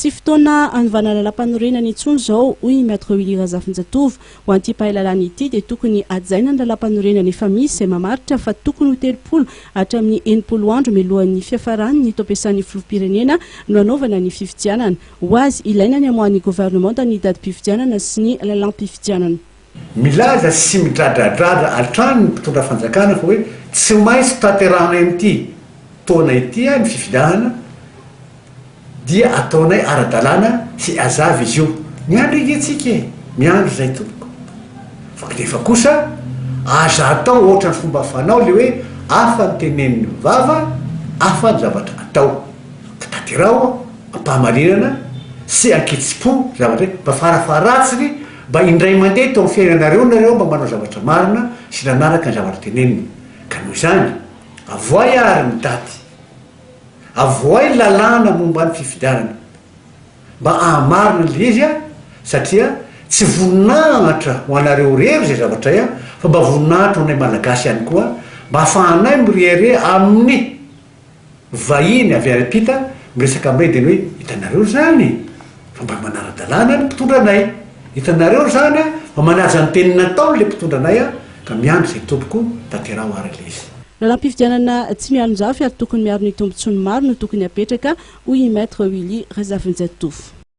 Tsy fotoana hanovana lalàmpanorenana intsony izao, hoy i Maître Willy Razafinjatovo. Ho an'ity mpahay lalàna ity dia tokony hajaina ny lalàmpanorenana efa misy izay mamaritra fa tokony ho 30 hatramin'ny 60 andro mialohan'ny fiafaran'ny taom-piasan'ny filoham-pirenena no hanaovana ny fifidianana. Ho azy, ilaina ny hamoahan'ny governemanta ny datim-pifidianana sy ny lalàm-pifidianana. Milaza sy midradradradra hatrany ny mpitondra fanjakana fa hoe tsy maintsy tanterahanay amin'ity taona ity ny fifidianana dia ataonay ara-dalàna sy hazava izy io. Miandry ange tsika e! Miandry izay tompoko. Fa nefa kosa aza atao ohatran'ny fomba fanao le hoe hafa ny tenenin'ny vava, hafa ny zavatra atao. Ka tanteraho am-pahamarinana sy an-kitsim-po zavatra hoe mba farafaharatsiny mba indray mandeha teo amin'ny fiainanareo nareo mba manao zavatra marina sy nanaraka ny zavatra tenenina. Ka noho izany, avoay ary ny daty. Avoay ny lalàna momba ny fifidianana mba hahamarina an'ilay izy satria tsy voninahitra ho anareo irery izay zavatra izay fa mba voninahitra ho anay Malagasy ihany koa mba hahafahanay mirehareha amin'ny vahiny avy any ampita miresaka aminay dia ny hoe hitanareo izany fa mba manara-dalàna ny mpitondra anay, hitanareo izany fa manaja ny teny nataony ilay mpitondra anay ka miandry izay tompoko tanteraho ary ilay izy. Lalam-pifidianana tsy mialon-jafy ary tokony miaro ny tombontsoan'ny maro no tokony hapetraka, hoy i Maître Willy Razafinjatovo.